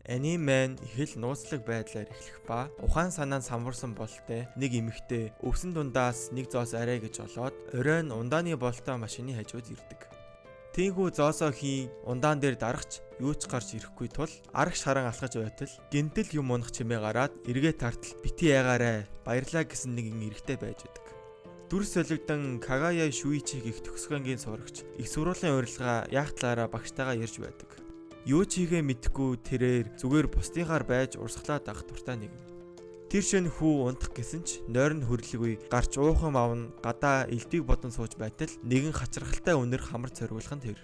Аниме нь их л нууцлаг байдлаар эхлэх ба ухаан санаа нь самбарсан болтой нэг эмэгтэй өвсөн дундаас нэг зоос арай гэж олоод оройн ундааны болтой машины хажууд ирдэг. Тийхүү зоосоо хийн ундаан дээр дарахч юу ч гарч ирэхгүй тул арагш харан алхаж байтал гинтэл юм унах чимээ гараад эргээ тартал бити ягаарай баярлаа гэсэн нэг эрэгтэй байж байдаг. Дүрс солигдон Кагая Шуичи гэх төгсгөнгийн сурагч их сургуулийн урилга яах талаараа багштайгаа ярьж байдаг. Юу ч хийгээ мэдэхгүй тэрээр зүгээр бусдынхаар байж урсгалаа дагах дуртай нэгэн. Тэр шөнө хүү унтах гэсэн ч нойрон хөрлөггүй гарч уух юм авна гадаа элдвийг бодон сууж байтал нэгэн хачирхалтай үнэр хамар цоргуулах нь тэр.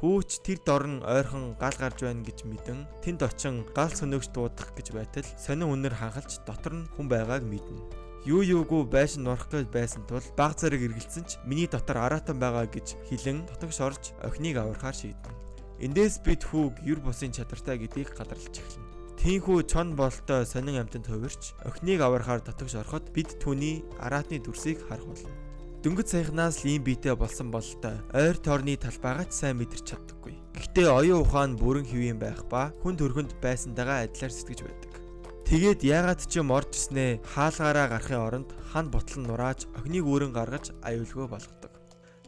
Хүүч тэр дорн ойрхон гал гарч байна гэж мэдэн тэнд очин гал сөнөөгч дуудах гэж байтал сонин үнэр ханхалж дотор нь хүн байгааг мэднэ. Юу юугүй байшин нурах гэж байсан тул баг зэрэг эргэлцсэн ч миний дотор араатан байгаа гэж хэлэн дотогш орж охиныг аврахаар шийднэ. Эндээс бид хүүг юр бусын чадвартай гэдгийг гадарлаж эхэлнэ. Тийхүү чон болтой сонин амьтанд хувирч охиныг аврахаар дотогш ороход бид түүний араатны дүрсийг харах болно. Дөнгөж саяхнаас л ийм биетэй болсон бололтой ойр тойрны талбайгаа ч сайн мэдэрч чаддаггүй. Гэхдээ оюун ухаан бүрэн хэвийн байх ба хүн төрхөнд байсантайгаа адилаар сэтгэж байдаг. Тэгээд яагаад ч юм орж ирснээ хаалгаараа гарахын оронд хан бутлан нурааж охиныг өөрөн гаргаж аюулгүй болгодог.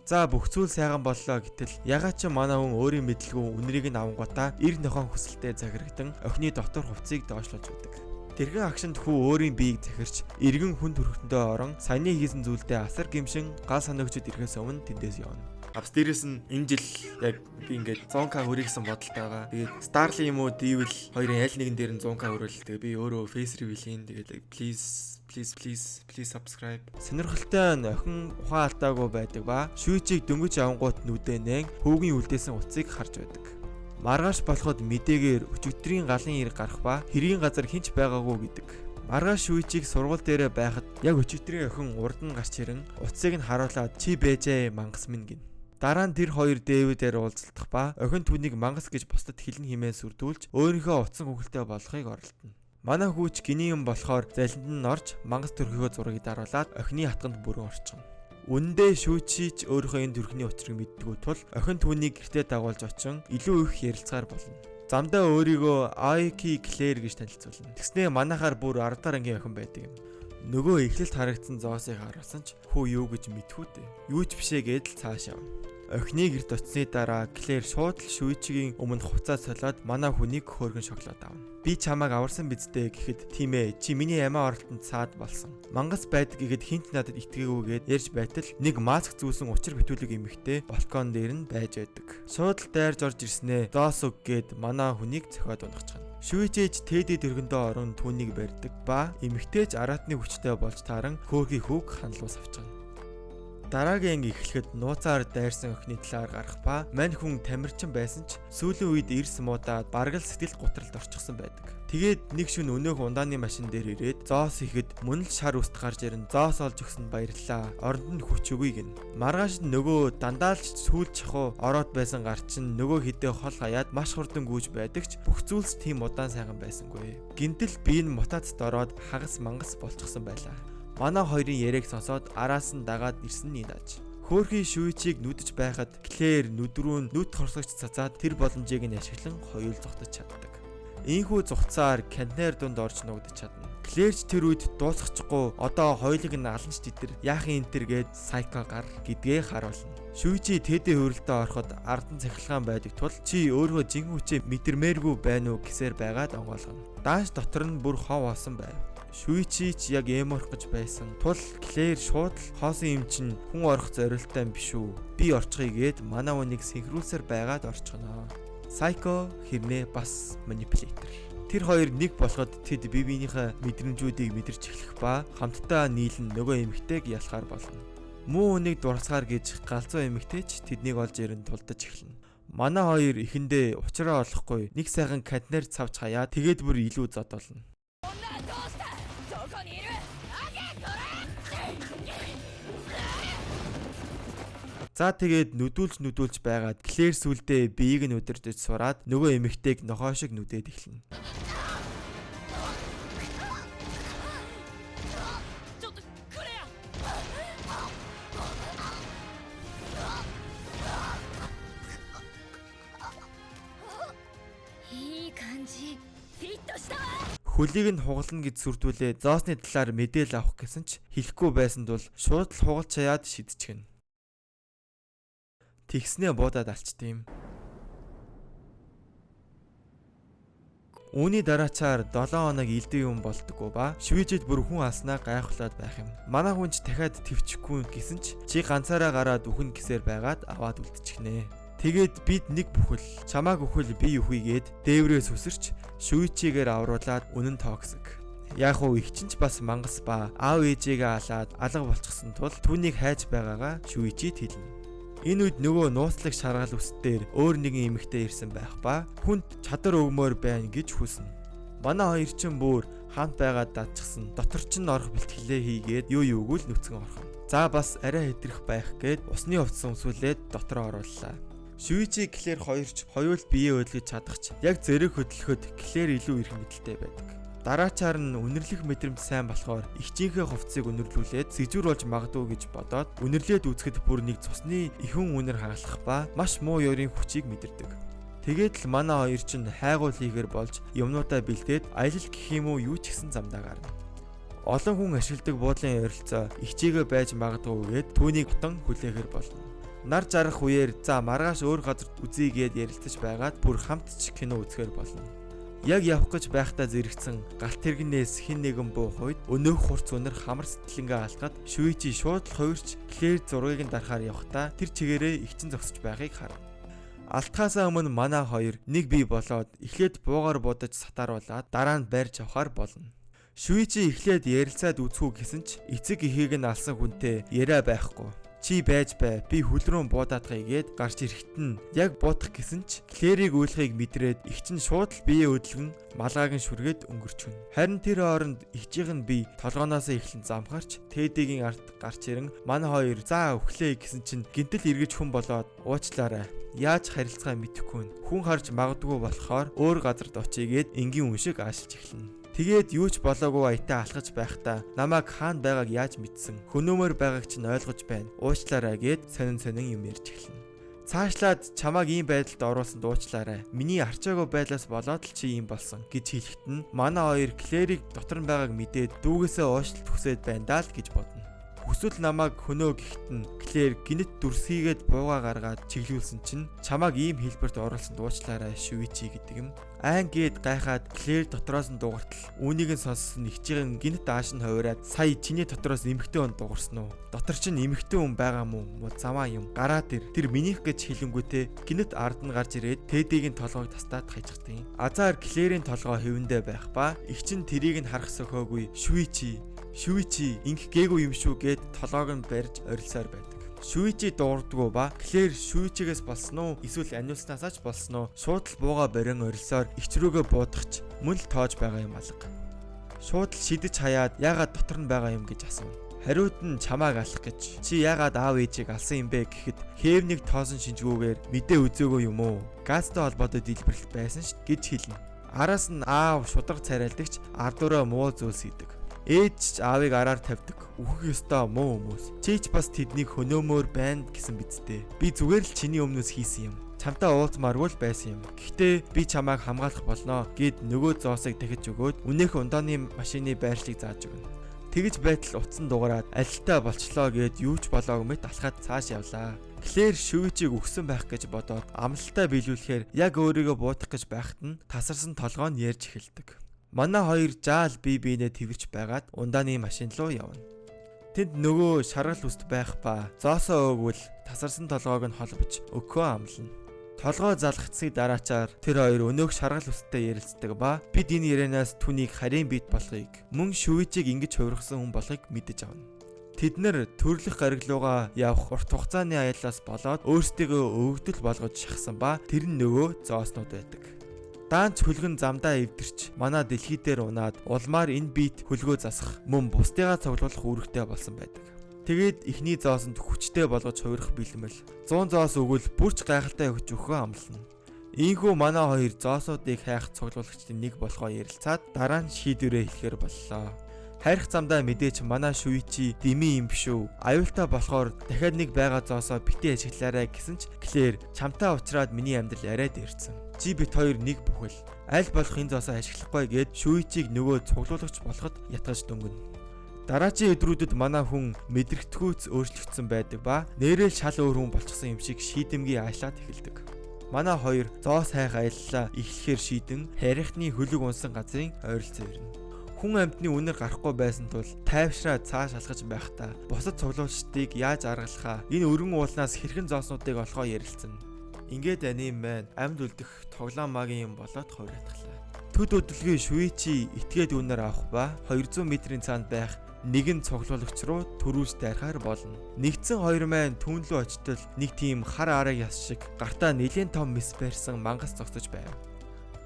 За бүх зүйл сайхан боллоо гэтэл ягаад ч манай хүн өөрийн мэдлгүй үнрийг нь авангуудаа эр нохоон хүсэлтэд захирагдан охины дотор хувцсыг доошлуулж байдаг. Тэрхэн агшинд хүү өөрийн биеийг захирч эргэн хүн төрхтөндөө орон саяны хийсэн зүйлдээ асар гимшин гал санагчд ирэхээс өмнө тэндээс явна. Абс дээрэс нь энэ жил яг би ингээд 100k хүрэх гэсэн бодолтой байгаа. Тэгээд Starly юм уу Devil хоёрын аль нэгэн дээр нь 100k хүрвэл тэгээд би өөрөө face reveal хийн. Тэгээд please please please please subscribe. Сонирхолтой нь охин ухаан алдаагүй байдаг ба шүүчийг дөнгөж авангуут нүдэ нээн хүүгийн үлдээсэн утсыг харж байдаг. Маргааш болоход мэдээгээр өчигдрийн галын эрг гарах ба хэргийн газар хинч байгаагүй гэдэг. Маргааш шүүчийг сургууль дээрээ байхад яг өчигдрийн охин урд нь гарч ирэн утсыг нь харуулад чи бэжээ мангас минь гин. Дараа нь тэр хоёр Дэвидээр уулзалтах ба охин түүнийг мангас гэж бусдад хэлнэ хэмээн сүрдүүлж өөрийнхөө утсан хүүхэлтэй болохыг оролдоно. Манай хүүч гинийн юм болохоор залинд нь орж мангас төрхийгөө зургийг даруулаад охины хатганд бүрэн орчихно. Үндэ шүүчийч өөрийнхөө энэ төрхний учрыг мэддэггүй тул охин түүнийг гэртээ дагуулж очин илүү их ярилцгаар болно. Замдаа өөрийгөө Aoki Claire гэж танилцуулна. Тэгснээ манайхаар бүр 10 дахь ангийн охин байдаг юм. Нөгөө эхлэлд харагдсан зоосыг харуулсан ч хүү юу гэж мэдхүү дээ. Юу ч бишээ гэдэл цааш явна. Охины гэрт очсны дараа Клэр шууд л Шүүчигийн өмнө хувцас солиод манай хүнийг хөөргөн шоколад авна. Би чамайг аварсан биз дээ гэхэд тийм ээ чи миний амиа оролтонд саад болсон. Мангас байдаг гэхэд хинт надад итгээгүйгээд ярьж байтал нэг маск зүүсэн учир битүүлэг эмэгтэй балкон дээр нь байж байдаг. Шууд л дайрж орж ирснээ зоос үг гээд манай хүнийг цохиод унахчихна. Шүүчээж Тэди дөргөндөө орон түүнийг барьдаг ба эмэгтэйч араатны хүчтэй болж тааран хөөрхий хүүг ханлуус авчихна. Дараагийн анги эхлэхэд нууцаар дайрсан охины талаар гарах ба мань хүн тамирчин байсан ч сүүлийн үед эрс муудаад бараг л сэтгэл готролд орчихсон байдаг. Тэгээд нэг шүн өнөөх ундааны машин дээр ирээд зоос ихэд мөн л шар үст гарч ирэн зоос олж өгсөнд баярлалаа. Оронд нь хүч өгье гин. Маргааш нь нөгөө дандаа л сүүл чахуу ороод байсан гар чинь нөгөө хідээ хол хаяад маш хурдан гүйж байдаг ч бүх зүйлс тийм удаан сайхан байсангүй. Гинтэл би энэ мутацид ороод хагас мангас болчихсон байлаа. Манай хоёрын яриаг сонсоод араас нь дагаад ирсэн нь аж. Хөөхий шүүчийг нүдэж байхад Клэр нүд рүү нүд хорсогч цацаад тэр боломжийг нь ашиглан хоёул зогтож чаддаг. Ийхүү зугцаар контейнер дунд орж нуугдаж чадна. Клэрч тэр үед дуусгачихгүй одоо хоёулыг нь алан ч тэтэр яахын энтер гээд сайко гар гэдгээ харуулна. Шүүчи тэдээ хөрөлдөө ороход ардан цахилгаан байдаг тул чи өөрөө жинхэнэ хүчээ мэдэрмээргүй байна уу гэсээр байгаад онгойлгоно. Дааш дотор нь бүр хов олсон байв. Шүүчи ч яг эморх гэж байсан. Тул Клэр шууд л хоосон юм чинь хүн орох зориулттай юм биш үү? Би орчихъя гээд манай хүнийг синхруулсаар байгаад орчихно. Psycho хэрнээ бас manipulator. Тэр хоёр нэг болоход тэд бие биенийхээ мэдрэмжүүдийг мэдэрч эхлэх ба хамтдаа нийлэн нөгөө эмэгтэйг ялахаар болно. Муу хүнийг дурсгаар гэж галзуу эмэгтэй ч тэднийг олж ирэн тулдаж эхэлнэ. Манай хоёр эхэндээ учраа олохгүй нэг сайхан контейнер цавч хаяа тэгээд бүр илүү зод болно. За тэгээд нүдүүлж нүдүүлж байгаад Клэр сүлдээ биеийг нь удирдах сураад нөгөө эмэгтэйг нохоо шиг нүдээд эхэлнэ. いい感じ。Хөлийг нь хугална гэж сүрдүүлээ зоосны талаар мэдээлэл авах гэсэн ч хэлэхгүй байсан тул шууд л хугалж чаяад шидчихнэ. Тэгснээ буудаад алчдийм. Үүний дараачаар 7 хоног элдэн юм болдгоо ба Швежид бүр хүн алснаа гайхуулаад байх юм. Манай хүн ч дахиад төвчихгүй гэсэн ч чи ганцаараа гараад үхэн гэсээр байгаад аваад үлдчихнэ. Тэгээд бид нэг бүхэл чамааг үхэл би үхийгээд дээврээс үсэрч Шүүичигээр авруулаад үнэн тоогсог. Яг уу их чинь ч бас мангас ба аав ээжийгээ алаад алга болчихсон тул түүнийг хайж байгаагаа Шүүичид хэлнэ. Энэ үед нөгөө нууцлаг шаргал үс дээр өөр нэгэн эмэгтэй ирсэн байх ба хүнд чадвар өгмөр байна гэж хүснэ. Манай хоёр чинь бүр хамт байгаад дадчихсан. Дотор чинь орох бэлтгэлээ хийгээд юу юугүй л нүцгэн орхон. За бас арай хэтрэх байх гээд усны хувцас өмсүүлээд дотор орууллаа. Шүүичи Клэр хоёрч хоёул биеэ хөдөлгөж чадахч яг зэрэг хөдлөхөд Клэр илүү эрх мэдэлтэй байдаг. Дараачаар нь үнэрлэх мэдрэмж сайн болохоор эгчийнхээ хувцсыг үнэрлүүлээд сэжүүр болж магадгүй гэж бодоод үнэрлээд үзэхэд бүр нэг цусны ихэн үнэр хагалах ба маш муу ёрийн хүчийг мэдэрдэг. Тэгээд л манай хоёр чинь хайгуул хийгээр болж юмнуудаа бэлдээд аялал гэх юм уу юу ч гэсэн замдаа гарна. Олон хүн ашигладаг буудлын ойролцоо эгчийгээ байж магадгүй гээд түүнийг утан хүлээхээр болно. Нар жаргах үеэр за маргааш өөр газар үзье гээд ярилцаж байгаад бүр хамт ч кино үзэхээр болно. Яг явах гэж байхдаа зэрэгцэн галт тэрэгнээс хэн нэгэн буух үед өнөөх хурц үнэр хамар сэтгэлэнгээ алхаад Шүүичи шууд л хувирч Клэр зургийг нь дарахаар явхдаа тэр чигээрээ эгчин зогсож байгааг харна. Алтхаасаа өмнө манай хоёр нэг бие болоод эхлээд буугаар будаж сатааруулаад дараа нь барьж авахар болно. Шүүичи эхлээд ярилцаад үзхүү гэсэн ч эцэг эхийг нь алсан хүнтэй яриа байхгүй. Чи байж бай, би хөл рүү буудаадхая гээд гарч ирэхэд нь яг буудах гэсэн ч Клэрийг уйлахыг мэдрээд эгч нь шууд л биеэ хөдөлгөн малгааг нь шүргээд өнгөрчихнө. Харин тэр хооронд эгчийнх нь бие толгооноос эхлэн замхарч Тедигийн ард гарч ирэн манай хоёр за өглөө гэсэн чинь гинтэл эргэж хүн болоод уучлаарай. Яаж харилцгаа мэдэхгүй нь хүн харж магадгүй болохоор өөр газарт очие гээд энгийн хүн шиг аашилж эхэлнэ. Тэгээд юу ч болоогүй аятаа алхаж байхдаа намайг хаана байгааг яаж мэдсэн? Хөнөөмөр байгааг чинь ойлгож байна. Уучлаарай гээд сонин сонин юм ярьж эхэлнэ. Цаашлаад чамааг ийм байдалд оруулсанд уучлаарай. Миний арчаагүй байдлаас болоод л чи ийм болсон гэж хэлэхэд нь манай хоёр Клэрийг дотор нь байгааг мэдээд дүүгээсээ уучлалт хүсээд байна даа л гэж бодно. Хүсвэл намайг хөнөө гэхэд нь Клэр гинэт дүрсгийгээд буугаа гаргаад чиглүүлсэн чинь чамааг ийм хэлбэрт оруулсанд уучлаарай Шүүичи гэдэг юм. Айн гээд гайхаад Клэр дотроос нь дуугартал үүнийг нь сонссон эгчийн гинэт ааш нь хувираад сая чиний дотроос эмэгтэй хүн дуугарсан уу? Дотор чинь эмэгтэй хүн байгаа мó? Замаа юм. Гараад ир. Тэр минийх гэж хэлэнгүүтээ гинэт ард нь гарч ирээд Тедигийн толгойг тастаад хайчихдیں۔ Азар Клэрийн толгой хэвэндээ байх ба эгч нь тэрийг нь харах сөхөөгүй Шүүичи Шүүичи ингэх гээгүй юм шүү гэд толгойг нь барьж орилсоор байдаг. Шүүичи дуурдгуу ба Клэр Шүүичигээс болсон уу эсвэл аниулснаасаа ч болсон уу шууд л бууга барин орилсоор эгч рүүгээ буудахч мөн л тоож байгаа юм алга. Шууд л шидэж хаяад яагаад дотор нь байгаа юм гэж асуув. Хариуд нь чамааг алах гэж. Чи яагаад аав ээжийг алсан юм бэ гэхэд хээвнийг тоосон шинжгүүгээр мэдээ үзээгүй юм уу? Газтай холбоотой дэлбэрэлт байсан ш гэж хэлнэ. Араас нь аав шударга царайлдагч ардуураа муу зүйлс хийдэг. Ээж ч аавыг араар тавьдаг. Үхэх ёстой муу хүмүүс. Чи ч бас тэднийг хөнөөмөр байна гэсэн биз дээ. Би зүгээр л чиний өмнөөс хийсэн юм. Чамтай уулзмааргүй л байсан юм. Гэхдээ би чамайг хамгаалах болно гэд нөгөө зоосыг дахиж өгөөд үнээх ундааны машины байршлыг зааж өгнө. Тэгэж байтал утсан дугаараад алилтаа болчлоо гэд юу ч болоогүй мэт алхаад цааш явлаа. Клэр Шүүичиг өгсөн байх гэж бодоод амлалтаа биелүүлэхээр яг өөрийгөө буудах гэж байхад нь тасарсан толгой нь ярьж эхэлдэг. Манай хоёр жаал бие биенээ тэрвэрч байгаад ундааны машин руу явна. Тэнд нөгөө шаргал үст байх ба зоосоо өгвөл тасарсан толгойг нь холбож өгөхөө амлана. Толгой залгацсыг дараачаар тэр хоёр өнөөх шаргал үсттэй ярилцдаг ба бид энэ ярианаас түүнийг харийн бит болохыг мөн Шүүичиг ингэж хувиргасан хүн болохыг мэдэж авна. Тэд нэр төрлөх гариглуугаа явах урт хугацааны аяллаас болоод өөрсдийгөө өвөгдөл болгож шахсан ба тэр нь нөгөө зооснууд байдаг. Даанч хөлгөн замдаа эвдэрч манай дэлхий дээр унаад улмаар энэ биет хөлгөө засах мөн бусдыгаа цуглуулах үүрэгтэй болсон байдаг. Тэгээд эхний зоосонд хүчтэй болгож хувирах бэлмэл 100 зоос өгвөл бүрч гайхалтай өгч өгөхөө амлана. Ийхүү манай хоёр зоосуудыг хайх цуглуулагчдын нэг болохоо ярилцаад дараа нь шийдвэрээ хэлэхээр боллоо. Хайрх замдаа мэдээч манай Шүүичи дими юм биш үү? Аюултай болохоор дахиад нэг байгаа зоосоо битгий ашиглаарай гэсэн ч Клэр чамтай уулзраад миний амьдрал арай дээрсэн. Чи бит хоёр нэг бүхэл. Аль болох энэ зоосоо ашиглахгүй гээд Шүүичиг нөгөө цуглуулагч болоход ятгаж дөнгөнө. Дараачийн өдрүүдэд манай хүн мэдрэгдэхүйц өөрчлөгдсөн байдаг ба нэрэл шал өөр хүн болчихсон юм шиг шийдэмгий аашлаад эхэлдэг. Манай хоёр зоос хайх аяллаа эхлэхээр шийдэн харихны хөлөг унсан газрын ойролцоо ирнэ. Хүн амьтны үнэр гарахгүй байсан тул тайвшраа цааш алхаж байхдаа бусад цуглуулчдыг яаж аргалахаа энэ өргөн уулнаас хэрхэн зооснуудыг олохоо ярилцсан. Ингээд аним маань амьд үлдэх тоглоом магийн юм болоод хувиратглаа. Төд өдөлгийн Швейци этгээд үнээр авах ба 200 метрийн цаанд байх нэгэн цуглуулагч руу төрүүлж дайрахаар болно. Нэгдсэн хоёр маань түүн лүү очтол нэг тийм хар араг яс шиг гартаа нэлийн том мэс барьсан мангас зогсож байв.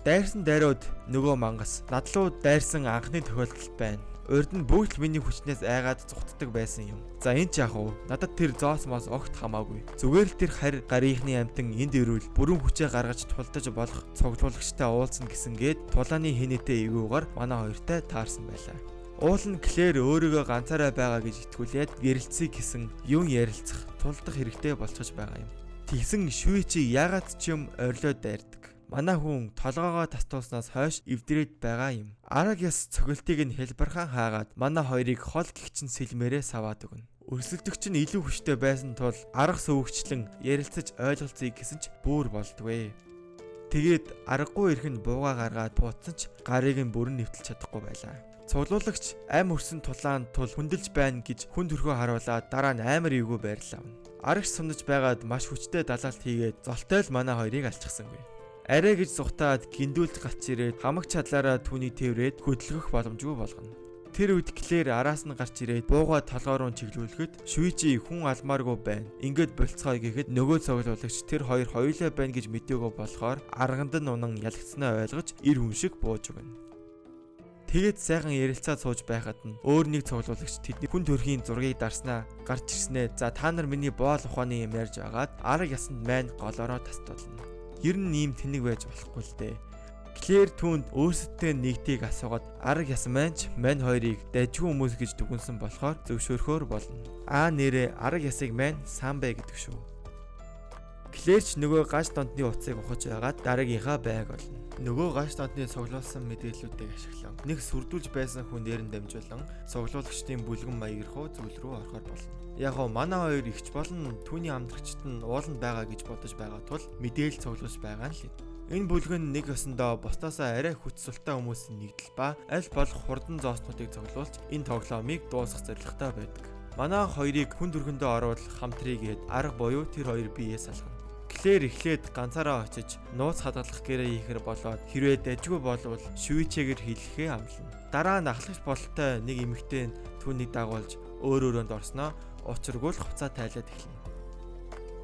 Дайрсан дайрууд нөгөө мангас над руу дайрсан анхны тохиолдол байна. Урд нь бүгд л миний хүчнээс айгаад зүхтдэг байсан юм. За энэ ч яах вэ? Надад тэр зоос моос огт хамаагүй. Зүгээр л тэр харь гарийнхны амтан энд ирвэл бүрэн хүчээ гаргаж тулдаж болох цуглуулагчтай уулзна гэсэн гээд тулааны хинээтэй эвгүйгээр манай хоёртай таарсан байлаа. Уул нь Клэр өөрийгөө ганцаараа байгаа гэж итгүүлээд гэрэлцээ гэсэн юм ярилцах, тулдах хэрэгтэй болчихж байгаа юм. Тэгсэн Шүүичи яагаад ч юм орилоо дайрдаг. Манай хүн толгоогоо татуулснаас хойш эвдрээд байгаа юм. Араг яс цохилтыг нь хэлбархан хаагаад манай хоёрыг хол гихчин сэлмээрээ саваад өгнө. Өрсөлдөгч нь илүү хүчтэй байсан тул арга сөвөгчлэн ярилцаж ойлголцъё гэсэн ч бүр болдгүй. Тэгээд аргагүй эрх нь буугаа гаргаад бууцсан ч гарыг нь бүрэн нэвтэлж чадахгүй байлаа. Цуглуулагч ам өрсөн тулаан тул хүндэлж байна гэж хүн төрхөө харуулаад дараа нь амар эвгүй байрлал авна. Арагч сунаж байгаад маш хүчтэй далаалт хийгээд золтой л манай хоёрыг алчихсангүй. Арай гэж зүхтаад гиндүүлж гач ирээд хамаг чадлаараа түүний тээврээд хөдөлгөх боломжгүй болгоно. Тэр үед Клэр араас нь гарч ирээд буугаа толгой руу чиглүүлэхэд Шүүичи хүн алмааргүй байна. Ингээд болцгоё гэхэд нөгөө цуглуулагч тэр хоёр хоёулаа байна гэж мдээгүй болохоор арганд нь унан ялгцсанаа ойлгож эр хүн шиг бууж өгнө. Тэгээд сайхан ярилцаад сууж байхад нь өөр нэг цуглуулагч тэдний хүн төрхийн зургийг дарснаа гарч ирснээ. За та нар миний боол ухааны юм ярьж агаад арга ясанд маань голоороо тастуулна. Ер нь ийм тэнэг байж болохгүй л дээ. Клэр түүнд өөрсөдтэй нэгтийг асуугаад арга ясан маань ч мань хоёрыг дажгүй хүмүүс гэж дүгнсэн болохоор зөвшөөрөхөөр болно. Аа нэрээ арга ясыг маань Самбэ гэдэг шүү. Клэр ч нөгөө гаж донтны утсыг ухаж байгаад дараагийнхаа байг олно. Нөгөө гаж донтны цуглуулсан мэдээллүүдийг ашиглан нэг сүрдүүлж байсан хүн дээр нь дамжуулан цуглуулагчдын бүлгэн маяграх зүйл рүү орохоор болно. Яг гоо манай хоёр ихч болон түүний амтрагчд нь ууланд байгаа гэж бодож байгаа тул мэдээлэл цуглуулж байгаа нь л юм. Энэ бүлгэн нэг ёсондоо бусдаасаа арай хүч султай хүмүүсийн нэгдэл ба аль болох хурдан зооснуудыг цуглуулж энэ тоглоомыг дуусгах зорилготой байдаг. Манай хоёрыг хүн төрхөндөө оруул хамтрийгээд арга буюу тэр хоёр биеэ салгана. Клэр эхлээд ганцаараа очиж нууц хадгалах гэрээ хийхэр болоод хэрвээ дажгүй болвол Шүүичээгэр хэлэхээ амлана. Дараа нь ахлагч бололтой нэг эмэгтэй нь түүнийг дагуулж өөр өрөөнд орсноо учиргүй л хувцаа тайлаад эхэлнэ.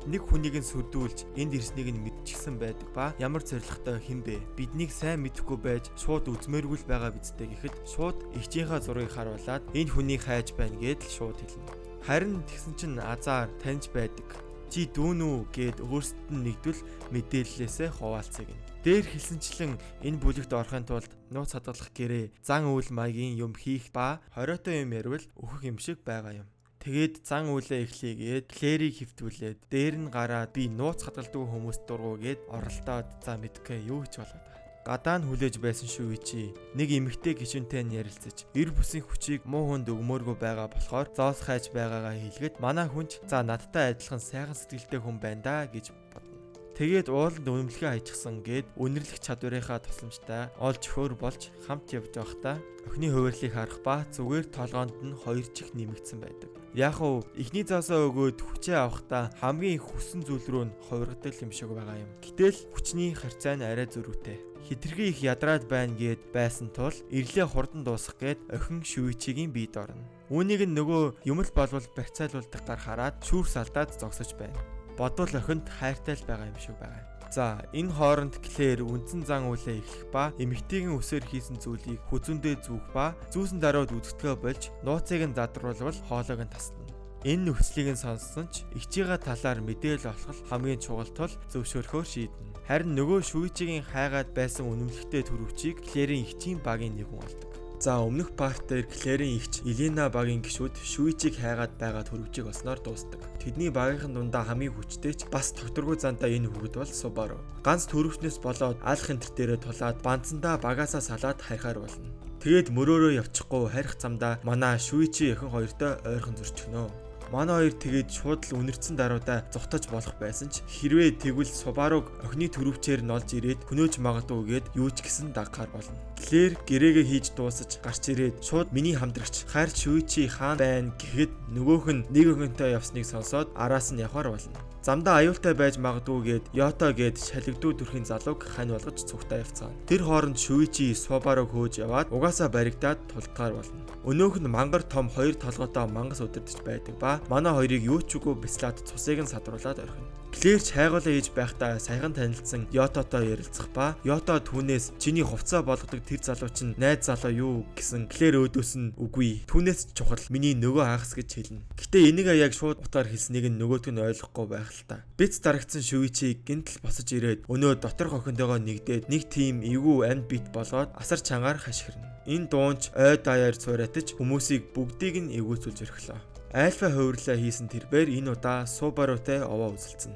Нэг хүнийг нь сүрдүүлж энд ирснийг нь мэдчихсэн байдаг ба ямар зоригтой хэн бэ? Биднийг сайн мэдэхгүй байж шууд үзмээргүй л байгаа бидтэй гэхэд шууд эгчийнхаа зургийг харуулад энэ хүнийг хайж байна гэд л шууд хэлнэ. Харин тэгсэн чинь азар таньж байдаг. Чи дүүн үү гэд өөрсдөд нь нэгдвэл мэдээллээсээ хуваалцъя гэнэ. Дээр хэлсэнчлэн энэ бүлэгт орохын тулд нууц хадгалах гэрээ, зан үйл маягийн юм хийх ба хориотой юм ярил өөхөх юм шиг байгаа юм. Тэгээд зан үйлээ эхлэгээд Клэрийг хөвтүүлээд дээр нь гараад би нууц хадгалдаг хүмүүст дургу гээд оролдоод за мэдгүй юу ч болоод байгаа. Гадаа нь хүлээж байсан Шүүичи нэг эмэгтэй гишүүнтэй нь ярилцаж эр бүсийн хүчийг муу хүнд өгмөөргүй байгаа болохоор зоос хайж байгаагаа хэлгээд манай хүн ч за надтай адилхан сайхан сэтгэлтэй хүн байна да гэж бодно. Тэгээд ууланд үнэмлэхээ хайчихсан гээд үнэрлэх чадварынхаа тусламжтай олж өгөхөр болж хамт явж байхдаа охины хувирлыг харах ба зүгээр толгоонд нь хоёр чих нэмэгдсэн байдаг. Яг уу эхний заасаа өгөөд хүчээ авахдаа хамгийн их хүссэн зүйл рүү нь хувиргадаг юм шиг байгаа юм. Гэтэл хүчний харьцаа нь арай зөрүүтэй. Хитрхи их ядраад байна гэд байсан тул ирлээ хурдан дуусгах гээд охин Шүүичигийн биед орно. Үүнийг нь нөгөө юм л болвол барьцаалуулдаг гар хараад шүүрс алдаад зогсож байна. Бодвол охинд хайртай л байгаа юм шиг байгаа. За энэ хооронд Клэр үндсэн зан үйлээ эхлэх ба эмэгтэйгийн үсээр хийсэн зүйлийг хүзүүндээ зүүх ба зүүсэн даруйд үзэгдэхээ болж нууцыг нь задруулвал хоолойг нь тасна. Энэ нөхцөлийг нь сонссон ч эгчийнхаа талаар мэдээлэл олох хамгийн чухал тул зөвшөөрөхөөр шийднэ. Харин нөгөө Шүүичигийн хайгаад байсан үнэмлэхтэй төрөвчийг Клэрийн эгчийн багийн нэг хүн болдог. За, өмнөх part дээр Клэрийн эгч Елена багийн гишүүд Шүичиг хайгаад байгаа төрөвчийг олсноор дуустдаг. Тэдний багийнхан дундаа хамгийн хүчтэй ч бас тогтворгүй зантаа энэ хүүхэд бол Субару. Ганц төрөвчнөөс болоод алх энтер дээрээ тулаад банцандаа багаасаа салаад харихаар болно. Тэгээд мөрөөрөө явчихгүй харих замдаа манай Шүичи охин хоёртой ойрхон зөрчихнө. Манай хоёр тэгээд шууд л үнэртсэн даруйдаа зугтаж болох байсан ч хэрвээ тэгвэл Субаруг охины төрөвчээр нь олж ирээд хөнөөж магадгүй гээд юу ч гэсэн дагахаар болно. Клэр гэрээгээ хийж дуусаж гарч ирээд шууд миний хамтрагч хайр Шүичи хаана байна гэхэд нөгөөх нь нэг охинтой явсныг сонсоод араас нь явхаар болно. Замдаа аюултай байж магадгүй гээд Йото гээд шалигдуу төрхийн залууг хань болгож цугтаа явцгаана. Тэр хооронд Шүичи Субаруг хөөж яваад угаасаа баригдаад тултгаар болно. Өнөөх нь мангар том хоёр толгойтой мангас удирдах байдаг ба манай хоёрыг юу ч үгүй бяцлаад цусыг нь садруулаад орхино. Клэрч хайгуулаа хийж байхдаа саяхан танилцсан Йототой ярилцах ба Йото түүнээс чиний хувцаа болгодог тэр залуу чинь найз залуу юу гэсэн Клэр өөдөөс нь үгүй. Түүнээс ч чухал миний нөгөө хагас гэж хэлнэ. Гэтэ энийг яг шууд утгаар хэлснийг нь нөгөөдг нь ойлгохгүй байх л та. Биц дарагдсан Шүичи гинтл босож ирээд өнөө доторх охинтойгоо нэгдээд нэг тим эвгүй амьд бит болоод асар чангаар хашгирна. Энэ дуунч ой даяар цууратаж хүмүүсийг бүгдийг нь эвгүйцүүлж орхилоо. Альфа хувирлаа хийсэн тэрбээр энэ удаа Субарутай овоо үзэлцэнэ.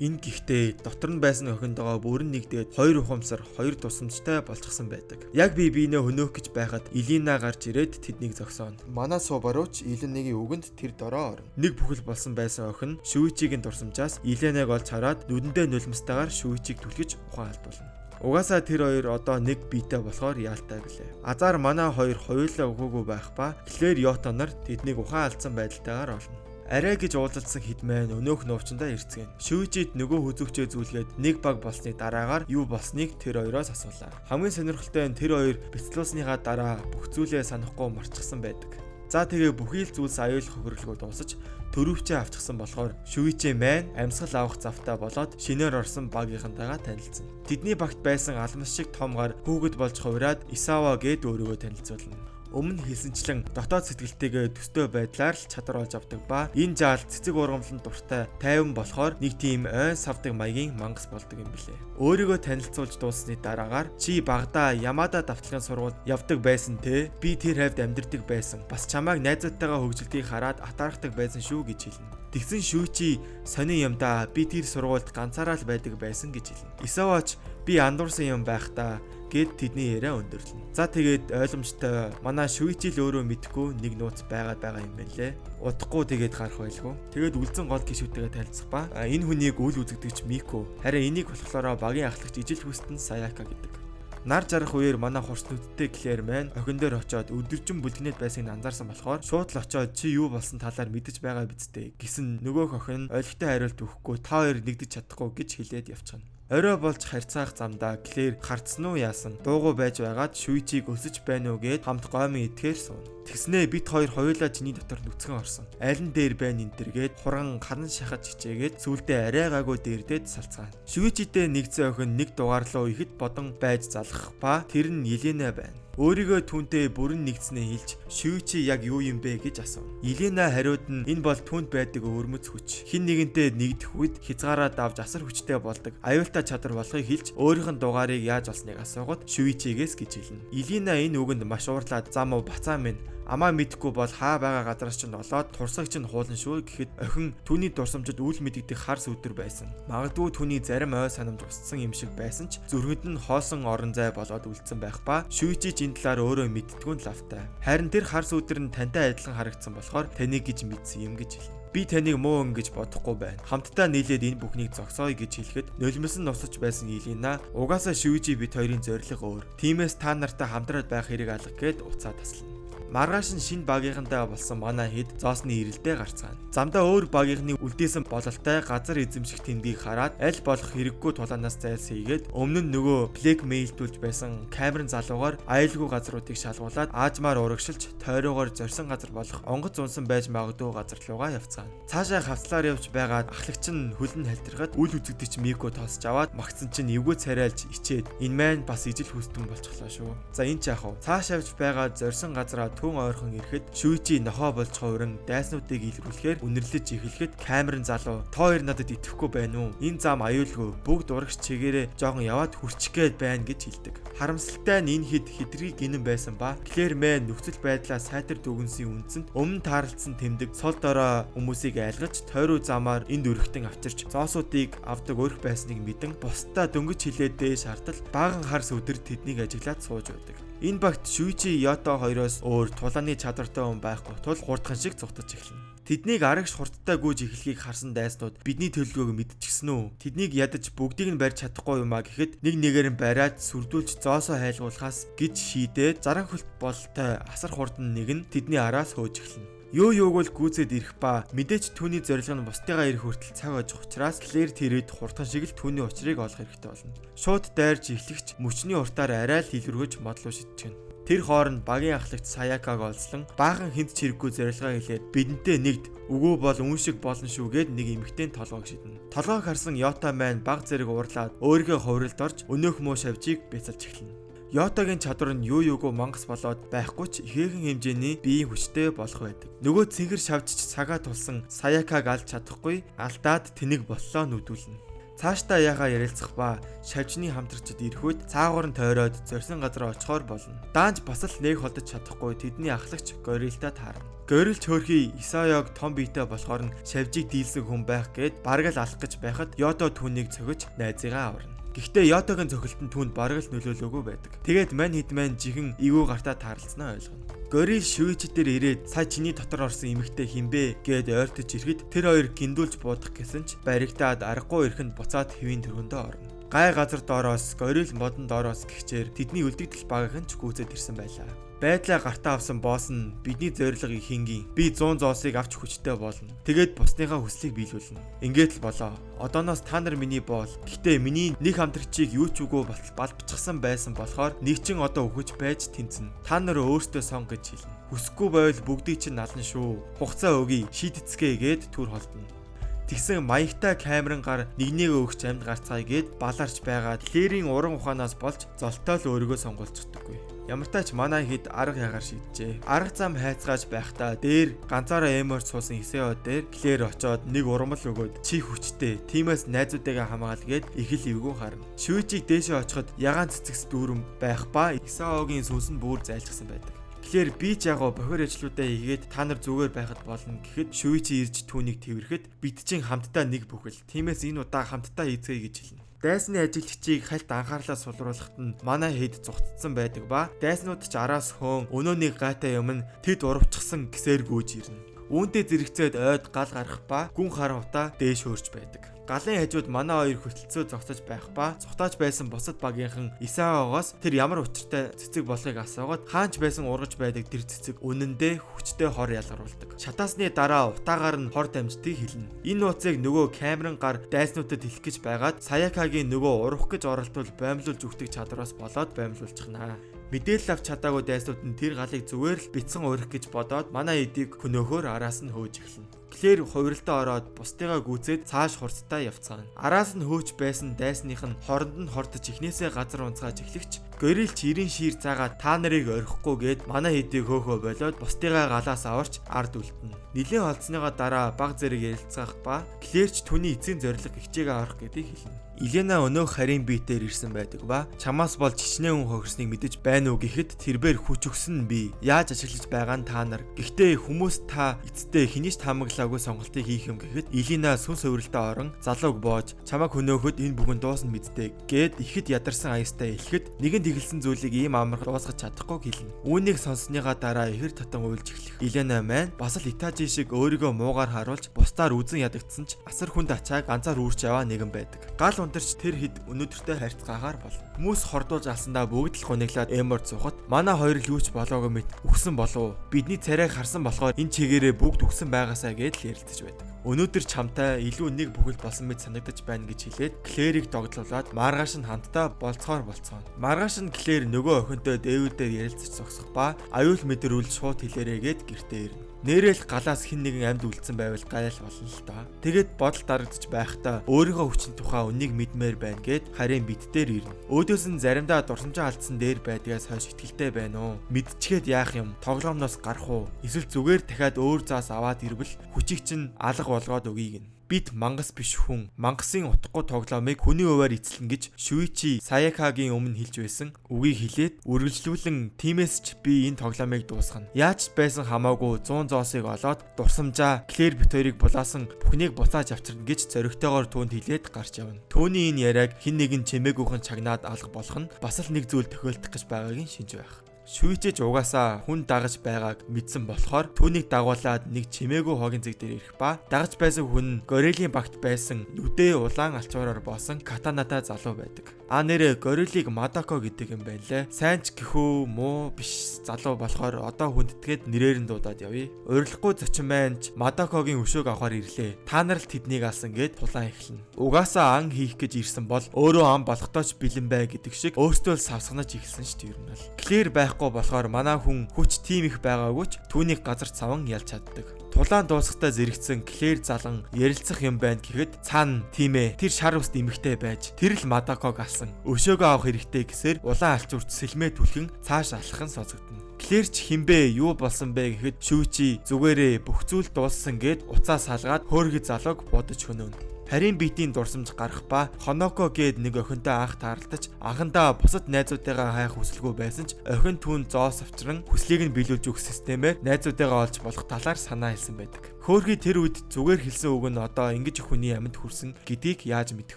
Энэ гэхдээ дотор нь байсан охиндогоо бүрэн нэгдээд хоёр ухамсар, хоёр тусламжтай болчихсон байдаг. Яг би биенээ хөнөөх гэж байхад Элина гарч ирээд тэднийг зогсооно. Манай Субаруч Элинагийн үгэнд тэр дороо орно. Нэг бүхэл болсон байсан охин Шүичигийн дурсамжаас Еленаг олж хараад нүдэндээ нулимстайгаар Шүичиг түлхэж ухаан алдуулна. Угаасаа тэр хоёр одоо нэг биетэй болохоор яалтай билээ. Азар манай хоёр хоёулаа өгөөгүй байх ба Клэр Йото нар тэднийг ухаан алдсан байдалтайгаар олно. Арай гэж уулзалсан хидмэн өнөөх нуувчандаа ирцгээн. Шүүжид нөгөө хүзүүгчээ зүйлгээд нэг баг болсны дараагаар юу болсныг тэр хоёроос асуулаа. Хамгийн сонирхолтой нь тэр хоёр бяцлуулсныхаа дараа бүх зүйлээ санахгүй марчихсан байдаг. За тэгээ бүхий л зүйлс аюулах хохирлгүй дуусаж төрөвчөө авчихсан болохоор Шүичи маань амьсгал авах завтай болоод шинээр орсон багийнхантайгаа танилцсан. Тэдний багт байсан алмас шиг том гар хүүхэд болж хувираад Исава гээд өөрийгөө танилцуулна. Өмнө хэлсэнчлэн дотоод сэтгэлтэйгээ төстэй байдлаар л чадвар олж авдаг ба энэ жаал цэцэг ургамланд дуртай тайван болохоор нэг тийм ойн савдаг маягийн мангас болдог юм билээ. Өөрийгөө танилцуулж дууссаны дараагаар чи багадаа Ямада давтлагын сургуульд явдаг байсан те, би тэр хавьд амьдардаг байсан. Бас чамайг найзуудтайгаа хөгжилдгийг хараад атаархдаг байсан шүү гэж хэлнэ. Тэгсэн Шүүчи сонин юм да, би тэр сургуульд ганцаараа л байдаг байсан гэж хэлнэ. Исаваач би андуурсан юм байх та гэд тэдний яриа өндөрлөнө. За тэгээд ойлгомжтой манай Шүичи л өөрөө мэдхгүй нэг нууц байгаад байгаа юм байна лээ. Удахгүй тэгээд гарах байлгүй. Тэгээд үлдсэн гол гишүүдтэйгээ танилцах ба энэ хүнийг үл үзэгдэгч Мико. Харин энийг болохоор багийн ахлагч ижил хүстэн Саяка гэдэг. Нар жарах үеэр манай хурц нүдтэй Клэр маань охин дээр очиод өдөржин бүлгэнэд байсныг анзаарсан болохоор шууд л очиод чи юу болсон талаар мэдэж байгаа биз дээ гэсэн нөгөөх охин ойлгохтой хариулт өгөхгүй та хоёр нэгдэж чадахгүй гэж хэлээд явчихна. Орой болж харьцаах замдаа Клэр харцсан уу яасан дуугүй байж байгаад Шүичиг өсөж байна уу гэд хамт гомын идэхээр сууна. Тэгснээ бит хоёр хоёулаа чиний дотор нүцгэн орсон. Аль нь дээр байна энэ төр гээд хуран харан шахаж хичээгээд сүулдэ арай гайгүй дээрдээд салцгаана. Шүичидээ нэгдсэн охин нэг дугаар руу ихэд бодон байж залгах ба тэр нь Елена байна. Өөрийгөө түүнтэй бүрэн нэгдснээ хэлж Шүичи яг юу юм бэ гэж асууна. Елена хариуд нь энэ бол түүнд байдаг өвөрмөц хүч. Хин нэгэнтэй нэгдэх үед хязгаараа давж асар хүчтэй болдог. Аюултай чадвар болохыг хэлж өөрийнх нь дугаарыг яаж олсныг асуугаад Шүичигээс гэж хэлнэ. Елена энэ үгэнд маш уурлаад зам уу бацаа минь амаа мэдхгүй бол хаа байгаа газараас чинь олоод турсаг чинь хуулна шүү гэхэд охин түүний дурсамжид үл мэдэгдэх хар сүдэр байсан. Магадгүй түүний зарим ой санамж устсан юм шиг байсан ч зүрхэнд нь хоосон орон зай болоод үлдсэн байх ба Шүичи энэ талаар өөрөө мэддэггүй нь лавтай. Харин тэр хар сүдэр нь тантай адилхан харагдсан болохоор таныг гэж мэдсэн юм гэж хэлнэ. Би таныг муу өн гэж бодохгүй байна. Хамтдаа нийлээд энэ бүхнийг зогсооё гэж хэлэхэд нулимс нь нусаж байсан Елена угаасаа Шүичи бит хоёрын зорилго өөр. Тиймээс та нартай хамтраад байх хэрэг алга гээд уцаа таслана. Маргааш нь шинэ багийнхантай болсон манай хэд зоосны ирэлдээ гарцгаана. Замдаа өөр багийнхны үлдээсэн бололтой газар эзэмших тэмдгийг хараад аль болох хэрэггүй тулаанаас зайлсхийгээд өмнө нь нөгөө blackmail-дүүлж байсан Камерон залуугаар аюулгүй газруудыг шалгуулад аажмаар урагшилж тойрогоор зорьсон газар болох онгоц унсан байж магадгүй газар руугаа явцгаана. Цаашаа хавцлаар явж байгаад ахлагч нь хөлн халтирхад үл үзэгдэж Мико тоосч аваад магцсан чинь эвгүй царайлж ичээд энэ маань бас ижил хүстэн болчихлоо шүү. За энэ ч яах вэ? Цааш авч байгаа зорьсон газараа түн ойрхон ирэхэд Шүйчи нохоо болж хувиран дайснуудыг илрүүлэхээр үнэрлэж эхлэхэд Камерон залуу та хоёр надад итгэхгүй байна уу? Энэ зам аюулгүй. Бүгд урагш чигээрээ жоохон яваад хүрчих гээд байна гэж хэлдэг. Харамсалтай нь энэ хэд хитрхи гинэн байсан ба Клэр мэн нөхцөл байдлаа сайтар дүгнсийн үндсэнд өмнө таарлцсан тэмдэг сул дорой хүмүүсийг айлгаж тойруу замаар энд өргөтөн авчирч зоосуудыг авдаг өрх байсныг мэдэн бусдаа дөнгөж хилээд дээш хартал баахан харс өдөр тэднийг ажиглаад сууж байдаг. Энэ багт Шүйчи Йото хоёроос өөр тулааны чадвартай хүн байхгүй тул хурдхан шиг цухтаж эхэлнэ. Тэднийг арагш хурдтай гүйж эхлэхийг харсан дайснууд бидний төлөвлөгөөг мэдчихсэн үү? Тэднийг ядаж бүгдийг нь барьж чадахгүй юм а гэхэд нэг нэгээр нь бариад сүрдүүлж зоосоо хайлгуулахаас гэж шийдээд заран хөлт бололтой асар хурдан нэг нь тэдний араас хөөж эхэлнэ. Юу юуг бол гүйцээд ирэх ба мэдээч түүний зорилго нь бусдыгаа ирэх хүртэл цаг ожих учраас Клэр тэрэд хурдхан шиг л түүний учрыг олох хэрэгтэй болно. Шууд дайрч эхлэхч мөчний уртаар арай л илргэж модлоо шидчихнэ. Тэр хооронд багийн ахлагч Саякаг олзлон баахан хинт ч хэрэггүй зорилгоо хэлээд бидэнтэй нэгд үгүй бол үн шиг болно шүү гэд нэг эмэгтэйн толгойг шиднэ. Толгойг харсан Йота маань баг зэрэг уурлаад өөрийнхөө хувиралд орж өнөөх муу шавжийг бяцалж эхэлнэ. Йотагийн чадвар нь юу юугүй мангас болоод байхгүй ч ихээхэн хэмжээний биеийн хүчтэй болох байдаг. Нөгөө цэнгэр шавжч цагаа тулсан Саякаг алж чадахгүй алдаад тэнэг боллоо нүдүүлнэ. Цаашдаа яхаа ярилцах ба шавжны хамтрагчид ирэхүйд цаагуур нь тойроод зорьсон газар очихоор болно. Даанч бас л нэг холдож чадахгүй тэдний ахлагч горилтай таарна. Горилч хөөрхий Исайог том биетэй болохоор нь шавжийг дийлсэн хүн байх гээд бараг л алах гэж байхад Йото түүнийг цохиж найзыгаа аварна. Гэхдээ Йотогийн цохилт нь түүнд бараг л нөлөөлөөгүй байдаг. Тэгээд мань хэд мань жихэн эвгүй гартаа таарлцснаа ойлгоно. Горил Шүйчи дээр ирээд сая чиний дотор орсон эмэгтэй хинбэ гэд ойртож ирэхэд тэр хоёр гиндүүлж буудах гэсэн ч баригдаад аргагүй ирэхэнд буцаад хэвийн төргөндөө орно. Гай газар доороос горил модон доороос гихчээр тэдний үлдэгдэл багийнхан ч гүйцэд ирсэн байлаа. Байдлаа гартаа авсан босс нь бидний зорилго ихэнгийн би 100 зоосыг авч хүчтэй болно. Тэгээд бусдынхаа хүслийг биелүүлнэ. Ингээд л болоо. Одооноос та нар миний боол. Гэхдээ миний нэг хамтрагчийг юу ч үгүй балбчихсан байсан болохоор нэг чин одоо үхэж байж тэнцэнэ. Та нар өөртөө сон гэж хэлнэ. Хүсэхгүй байвал бүгдийг чинь нална шүү. Хугацаа өгье. Шийдэцгээе гэд түр холдоно. Тэгсэн маягтай камерын гар нэгнийгээ өгч амьд гарцгаая гэд баларч байгаа Клэрийн уран ухаанаас болж золтой л өөрийгөө сонгуулчихдаггүй. Ямартай ч манай хэд арга ягаар шийджээ. Арга зам хайцгааж байхдаа дээр ганцаараа эмоор суусан Исео дээр Клэр очоод нэг урмал өгөөд чи хүчтэй. Тиймээс найзуудыгаа хамгаал гэд их л эвгүй харна. Шүүжийг дээшээ очиход ягаан цэцэгс дүүрэн байх ба Исаогийн сүнс нь бүр зайлчсан байдаг. Тэгэхээр би ч яг бохир ажлуудаа хийгээд та нар зүгээр байхад болно гэхэд Шүүчи ирж түүнийг тэрвэрэхэд бид чинь хамтдаа нэг бүхэл. Тиймээс энэ удаа хамтдаа хийцгээе гэж хэлнэ. Дайсны ажиглагчийг хальт анхаарлаа сулруулахад нь манай хэд зугтцсан байдаг ба дайснууд ч араас хөөн өнөөний гайтай юм нь тэд урвчихсан гисээр гүйж ирнэ. Үүнтэй зэрэгцээд ойд гал гарах ба гүн харан утаа дээш хөөрч байдаг. Галын хажууд манай хоёр хөтөлцөө зогсож байх ба цухтааж байсан бусад багийнхан Исаогоос тэр ямар учиртай цэцэг болохыг асуугаад хаанч байсан ургаж байдаг тэр цэцэг үнэндээ хүчтэй хор ялгаруулдаг. Шатаасны дараа утаагаар нь хор дамждгийг хэлнэ. Энэ нууцыг нөгөө камерын гар дайснуудад хэлэх гэж байгаад Саякагийн нөгөө урах гэж оролдвол боомлуулж өгдөг чадвараас болоод боомлуулчихнаа. Мэдээлэл авч чадаагүй дайснууд нь тэр галыг зүгээр л бяцхан урих гэж бодоод манай эдийг хөнөөхөөр араас нь хөөж эхэлнэ. Клэр хувиралтаа ороод бусдыгаа гүйцээд цааш хурцтай явцгаана. Араас нь хөөж байсан дайсных нь хоронд нь хордож эхнээсээ газар унцгааж эхлэгч горилч 90 шийр заагаа та нарыг орхихгүй гээд манай хэдийг хөөхөө болоод бусдыгаа галаас аварч ард үлдэнэ. Нилийн холцсныгоо дараа баг зэрэг ярилцгаах ба Клэрч түүний эцсийн зорилго хичээгээ аврах гэдгийг хэлнэ. Елена өнөөх харийн биетээр ирсэн байдаг ба чамаас болж хичнээн хүн хохирсныг мэдэж байна уу гэхэд тэрбээр хүч өгсөн би. Яаж ашиглаж байгаа нь та нар. Гэхдээ хүмүүс та эцэстээ хэний ч таамаглаагүй сонголтыг хийх юм гэхэд Елена сүнс хувиралтаа орон залууг боож чамайг хөнөөхөд энэ бүхэн дуусна мэдтэй гэд ихэд ядарсан аястай хэлэхэд нэгэн Гинт эхэлсэн зүйлийг ийм амархан дуусгах чадахгүй хэлнэ. Үүнийг сонссныхаа дараа ихэр татан уйлж эхлэх. Елена маань бас л Итачи шиг өөрийгөө муугаар харуулж бусдаар үзен ядагдсан ч асар хүнд ачааг ганцаар үүрч яваа нэгэн байдаг. Гал унтарч тэр хэд өнөөдөртэй харьцгаагаар болно. Хүмүүс хордуулж алсандаа бүгд л гуниглаад Эморд суухад манай хоёр л юу ч болоогүй мэт үхсэн болов. Бидний царайг харсан болохоор энэ чигээрээ бүгд үхсэн байгаасаа гэж л ярилцаж байдаг. Өнөөдөр чамтай илүү нэг бүхэл болсон мэт санагдаж байна гэж хэлээд Клэрийг догдлуулад маргааш нь хамтдаа болцохоор болцгооно. Маргааш нь Клэр нөгөө охинтой Дэвидээр ярилцаж зогсох ба аюул мэдэрүүл шууд хэлээрэй гэд гэртээ ирнэ. Нэрэл галаас хэн нэгэн амьд үлдсэн байвал гайл болно л доо. Тэгэд бодол дарагдаж байхдаа өөрийнхөө хүчин тухай үннийг мэдмээр байна гэд харин бит дээр ирнэ. Өөдөөс нь заримдаа дурсамжаа алдсан дээр байдгаас хойш итгэлтэй байна уу? Мэдчихэд яах юм? Тоглоомноос гарах уу? Эсвэл зүгээр дахиад өөр заас аваад ирвэл хүчийг чинь алга болгоод өгье гэнэ. Бид мангас биш хүн. Мангасын утгагүй тоглоомыг хүний хувиар эцэлнэ гэж Шуичи Саякагийн өмнө хэлж байсан үгийг хэлээд үргэлжлүүлэн тиймээс ч би энэ тоглоомыг дуусгана. Яаж ч байсан хамаагүй 100 зоосыг олоод дурсамжаа Клэр бит хоёрыг булаасан бүхнийг буцааж авчирна гэж зоригтойгоор түүнд хэлээд гарч явна. Түүний энэ яриаг хэн нэгэн чимээгүйхэн чагнаад алга болох нь бас л нэг зүйл тохиолдох гэж байгаагийн шинж байх. Шүйжэж угаасаа хүн дагаж байгааг мэдсэн болохоор түүнийг дагуулад нэг чимээгүй хогийн зэг дээр ирэх ба дагаж байсан хүн нь горилийн багт байсан нүдээ улаан алчуураар боосон катанатай залуу байдаг. А нэрээ горилыг Мадако гэдэг юм байлээ. Сайн ч гэхүү муу биш залуу болохоор одоо хүндэтгээд нэрээр нь дуудаад явъя. Урилахгүй зочин маань ч Мадакогийн өшөөг авахар ирлээ. Та нар л тэднийг алсан гэд тулаан эхэлнэ. Угаасаа ан хийх гэж ирсэн бол өөрөө ан болохдоо ч бэлэн бай гэдэг шиг өөртөө л савсганаж эхэлсэн шүү дээ ер нь бол. Клэр байхгүй болохоор манай хүн хүч тийм их байгаагүй ч түүнийг газар цаван ялж чаддаг. Тулаан дуусахтаа зэрэгцэн Клэр залан ярилцах юм байна гэхэд цаана тийм ээ тэр шар үст эмэгтэй байж тэр л Мадаког алсан. Өшөөгөө авах хэрэгтэй гэсээр улаан алчуурт сэлмээ түлхэн цааш алхах нь сонсогдоно. Клэр ч хинбэ юу болсон бэ гэхэд Шүүчи зүгээрээ бүх зүйл дууссан гэд уцаа салгаад хөөргий залууг бодож хөнөөнө. Харин битийн дурсамж гарах ба Хоноко гээд нэг охинтой анх таарлаж анхандаа бусад найзуудтайгаа хайх хүсэлгүй байсан ч охин түүн зоос авчран хүслийг нь биелүүлж өгөх системээр найзуудтайгаа олж болох талаар санаа хэлсэн байдаг. Хөөрхий тэр үед зүгээр хэлсэн үг нь одоо ингэж хүний амьд хүрсэн гэдгийг яаж мэдэх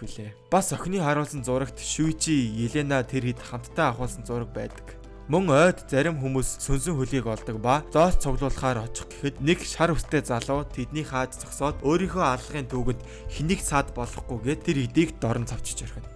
вүлээ. Бас охины харуулсан зурагт Шүүчи, Елена тэр хэд хамтдаа авахулсан зураг байдаг. Мөн ойд зарим хүмүүс сүнсэн хөлгийг олдог ба зоос цуглуулахаар очих гэхэд нэг шар үстэй залуу тэдний хааж зогсоод өөрийнхөө аллагын түүгэнд хэнийг саад болохгүйгээд тэр эдийг дорн цавчиж орхино.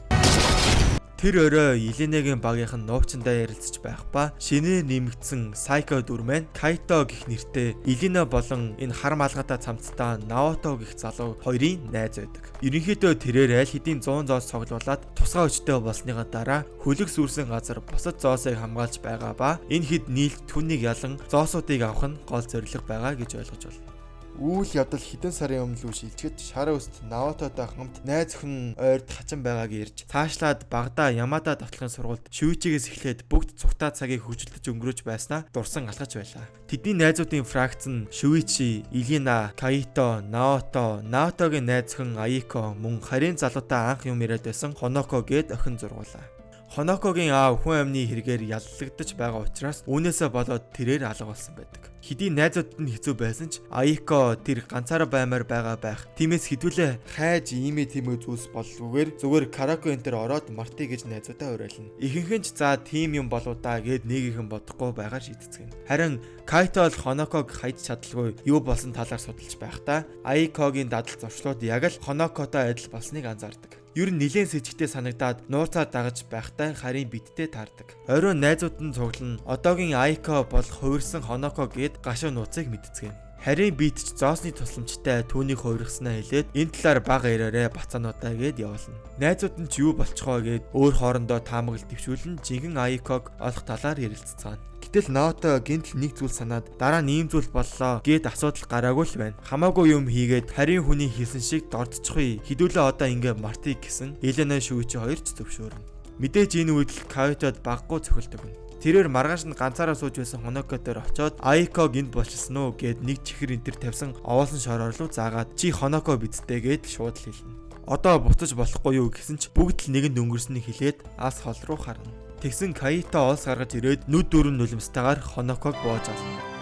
Тэр өрөө Еленагийн багийнх нь нуувчандаа ярилцж байх ба шинээр нэмэгдсэн Сайко дүр маань Кайто гэх нэртэй Елена болон энэ хар малгайтай цамцтай Наото гэх залуу хоёрын найз байдаг. Ерөнхийдөө тэрээр аль хэдийн 100 зоос цуглуулад тусгай хүчтэй болсныхаа дараа хөлөг сүрсэн газар бусад зоосыг хамгаалж байгаа ба энэ хэд нийлд түүнийг ялан зоосуудыг авах нь гол зорилго байгаа гэж ойлгож байна. Үйл явдал хэдэн сарын өмнө лүү шилжихэд шар өст Наототой хамт найз охин ойрд хачин байгааг ярьж цаашлаад Багада Ямада давтлагын сургуульд Шүүчигээс эхлээд бүгд цугтаа цагийг хөгжилдөж өнгөрөөж байснаа дурсан алхаж байлаа. Тэдний найзуудын фракц нь Шүүчи, Илина, Каито, Наото, Наотогийн найз охин Аико мөн харийн залуутай анх юм яриад байсан Хоноко гээд охин зургуулаа. Хонокогийн аав хүн амны хэрэгээр яллагдаж байгаа учраас үүнээсээ болоод тэрээр алга болсон байдаг. Хэдий найзуудад нь хэцүү байсан ч Аико тэр ганцаараа баймаар байгаа байх. Тиймээс хэдүүлээ хайж иймээ тиймээ зүйлс боллгүйгээр зүгээр караоке энэ төр ороод мартъя гэж найзуудаа уриална. Ихэнх нь ч за тийм юм болоо да гэд нэг ихэн бодохгүй байгаар шийдцгэнэ. Харин Кайто бол Хоноког хайж чадалгүй юу болсон талаар судалж байхдаа Аикогийн дадал зуршлууд яг л Хонокотой адил болсныг анзаардаг. Ер нь нилээн сэжигтэй санагдаад нууцаар дагаж байхдаа харин бидтэй таардаг. Оройн найзууд нь цуглана. Одоогийн Айко бол хувирсан Хоноко гээд гашуу нууцыг мэдцгээнэ. Харин бит ч зоосны тусламжтай түүнийг хувиргаснаа хэлээд энэ талаар бага яриарэ бацаануудаа гээд явуулна. Найзууд нь ч юу болчихоо гээд өөр хоорондоо таамаглал дэвшүүлэн жинхэнэ Айког олох талаар ярилццгаана. Гэтэл Наото гинтл нэг зүйл санаад дараа нь ийм зүйл боллоо гэд асуудал гараагүй л байна. Хамаагүй юм хийгээд харин хүний хэлсэн шиг дордчихъя. Хідүүлээ одоо ингээ мартыг гэсэн Елена Шүүчи хоёр ч зөвшөөрнө. Мэдээж энэ үед л Каитод баггүй цохилдог юм. Тэрээр маргааш нь ганцаараа сууж байсан Хоноко дээр очоод Айко гинт болчихсон уу гэд нэг чихэр энэ төр тавьсан овоолсон шороор руу заагаад чи Хоноко бидтэй гэд шууд л хэлнэ. Одоо буцаж болохгүй юу гэсэн ч бүгд л нэгэнд өнгөрснийг хэлээд ас хол руу харна. Тэгсэн Каито олс гаргаж ирээд нүд дөрвөн нулимстайгаар Хоноког боож олно.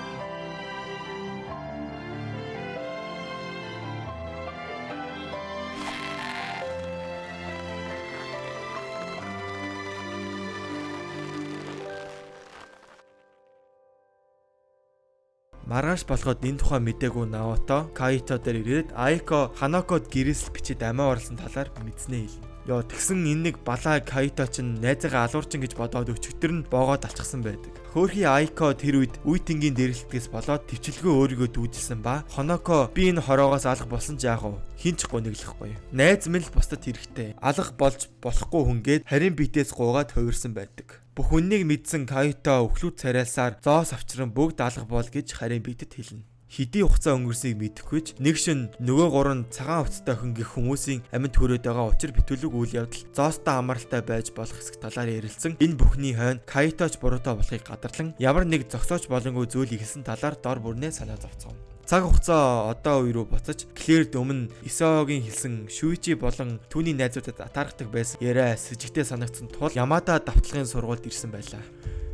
Маргааш болоход энэ тухай мдээгүй Наото Каито дээр ирээд Айко Ханокод гэрээсэл бичээд амиа оруулсан талаар мэдснээ хэлнэ. Йоо, тэгсэн энэ нэг балаа Каито чинь найзаагаа алуурчин гэж бодоод өчигдөр нь боогоод алчихсан байдаг. Хөөрхий Айко тэр үед үе тэнгийн дэрэлтгээс болоод төвчлөгөө өөрийгөө дүүжилсэн ба Хоноко би энэ хороогоос алга болсон ч яах вэ? Хин ч гуниглахгүй. Найз минь л бусдад хэрэгтэй. Алга болж болохгүй хүн гээд харин битээс гуугаад хувирсан байдаг. Бүх үннийг мэдсэн Каито өхлүүд царайлсаар зоос авчран бүгд алга бол гэж харин битэд хэлнэ. Хэдий хугацаа өнгөрснийг мэдэхгүй ч нэг шин нөгөө гурван цагаан хувцастай охин гэх хүмүүсийн амьд хүрээд байгаа учир битүүлэг үйл явдал зоостой амралтай байж болох хэсэг талаар ярилцсан энэ бүхний хойно Каиточ буруутай болохыг гадарлан ямар нэг зогсооч болонгүй зүйл ихэлсэн талаар дор бүрнээ санаа зовцгоо. Цаг хугацаа одоо үе рүү буцаж Клэрд өмнө Исаогийн хэлсэн Шүүчи болон түүний найзуудад атаархдаг байсан яриа сэжигтэй санагдсан тул Ямада давталгын сургуульд ирсэн байлаа.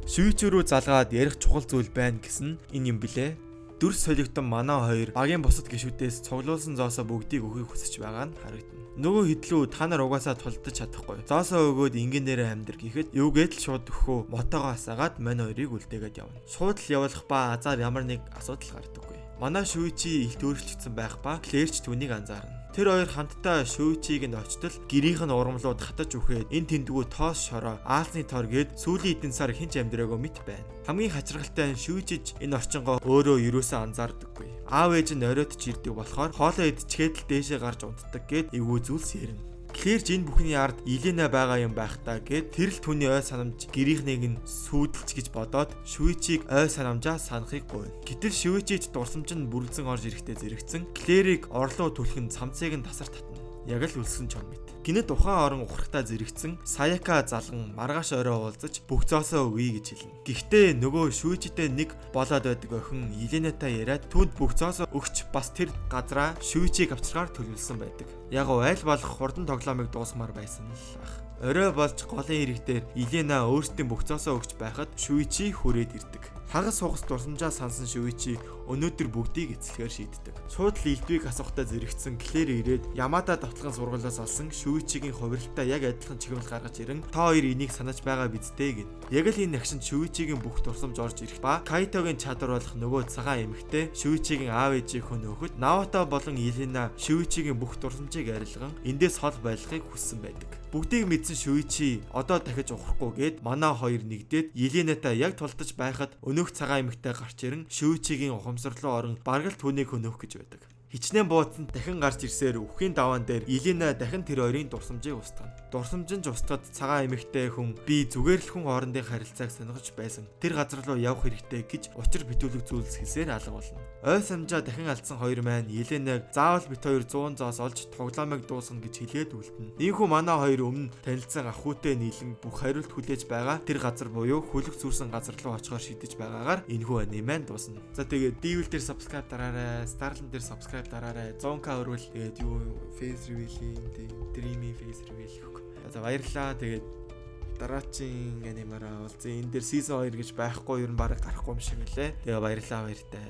Шүүчи рүү залгаад ярих чухал зүйл байна гэсэн энэ юм билээ. Дүрс солигдсон манай хоёр багийн бусад гишүүдээс цуглуулсан зоосоо бүгдийг өгөхийг хүсэж байгаа нь харагдана. Нөгөө хэдлүү та нар угаасаа тулдаж чадахгүй. Зоосоо өгөөд ингэнээрээ амьдр гэхэд юугээд л шууд өгөхөө мотогоо асаагаад мань хоёрыг үлдээгээд явна. Шууд л явуулах ба азар ямар нэг асуудал гардаггүй. Манай Шүүчи илт өөрчлөгдсөн байх ба Клэрч түүнийг анзаарна. Тэр хоёр хамтдаа Шүүчиг нь очтол гэрийнх нь ургамлууд хатаж үхээд энэ тэндгүү тоос шороо аалзны тор гээд сүүлийн хэдэн сар хинч амьдраагүй мэт байна. Хамгийн хачирхалтай нь Шүүчиж энэ орчингоо өөрөө юусоо анзаардаггүй. Аав ээж нь оройтч ирдэг болохоор хоолоо идчихээд л дээшээ гарч унтдаг гээд эвгүй зүйлс ярина. Клэрч энэ бүхний ард Елена байгаа юм байх та гэд тэр л түүний ой санамж гэрийнхнийг нь сүйдэлч гэж бодоод Шүүчийг ой санамжаа санахыг гуйна. Гэтэл Шүүчич дурсамж нь бүрэлзэн орж ирэхдээ зэрэгцэн Клэрийг орлоо түлхэн цамцыг нь тасар татна. Яг л үлсэн чон мэт. Гинэт ухаан орон ухрахтаа зэрэгцэн Саяка залган маргааш орой уулзаж бүх зоосоо өгье гэж хэлнэ. Гэхдээ нөгөө Шүүчтэй нэг болоод байдаг охин Еленатай яриад түүнд бүх зоосоо өгч бас тэр газраа Шүүчийг авчиргаар төлөвлөсөн байдаг. Яг аль болох хурдан тоглоомыг дуусгамаар байсан л ах. Орой болж голын хэрэг дээр Елена өөрсдийн бүх зоосоо өгч байхад Шүүчи хүрээд ирдэг. Хагас хугас дурсамжаа сансан Шүүчи өнөөдөр бүгдийг эцэлхээр шийддэг. Шууд л элдвийг асуухтаа зэрэгцэн Клэр ирээд Ямада давталгын сургуулиас олсон Шүүчигийн хувиралтай яг адилхан чихэвэл гаргаж ирэн та хоёр энийг санаж байгаа биз дээ гэнэ. Яг л энэ агшинд Шүүчигийн бүх дурсамж орж ирэх ба Кайтогийн чадвар болох нөгөө цагаан эмэгтэй Шүүчигийн аав ээжийг хөнөөхөд Наото болон Елена Шүүчигийн бүх дурсамжийг арилган эндээс хол байлгахыг хүссэн байдаг. Бүгдийг мэдсэн Шүүчи одоо дахиж ухрахгүй гээд манай хоёр нэгдээд Еленатай яг тулдаж байхад өнөөх цагаан эмэгтэй гарч ирэн Шүүчигийн ухамсар руу орон бараг л түүнийг хөнөөх гэж байдаг. Хичнээн бууцсан дахин гарч ирсээр үхийн даваан дээр Елена дахин тэр хоёрын дурсамжийг устгана. Дурсамж нь устгад цагаан эмэгтэй хүн би зүгээр л хүн хоорондын харилцааг сонирхож байсан. Тэр газар руу явах хэрэгтэй гэж учир битүүлэг зүйлс хэлсээр алга болно. Ой самжаа дахин алдсан хоёр маань Еленаг заавал бит хоёр 100 зоос олж тоглоомыг дуусгана гэж хэлээд үлдэнэ. Ийхүү манай хоёр өмнө танилцсан ах хүүтэй нийлэн бүх хариулт хүлээж байгаа тэр газар буюу хөлөг зүрсэн газар руу очихоор шийдэж байгаагаар энэхүү аниме маань дуусна. За, тэгээд Devil дээр subscribe дараарай, Starland дээр subscribe дараарай. 100K өрвөл тэгээд юу face reveal-ийн Dreamy face reveal гэх. За, баярлалаа. Тэгээд дараачийн анимаараа уулзъя. Энэ дээр season 2 гэж байхгүй, ер нь бараг гарахгүй юм шиг үлээ. Тэгээ баярлалаа, баяртай.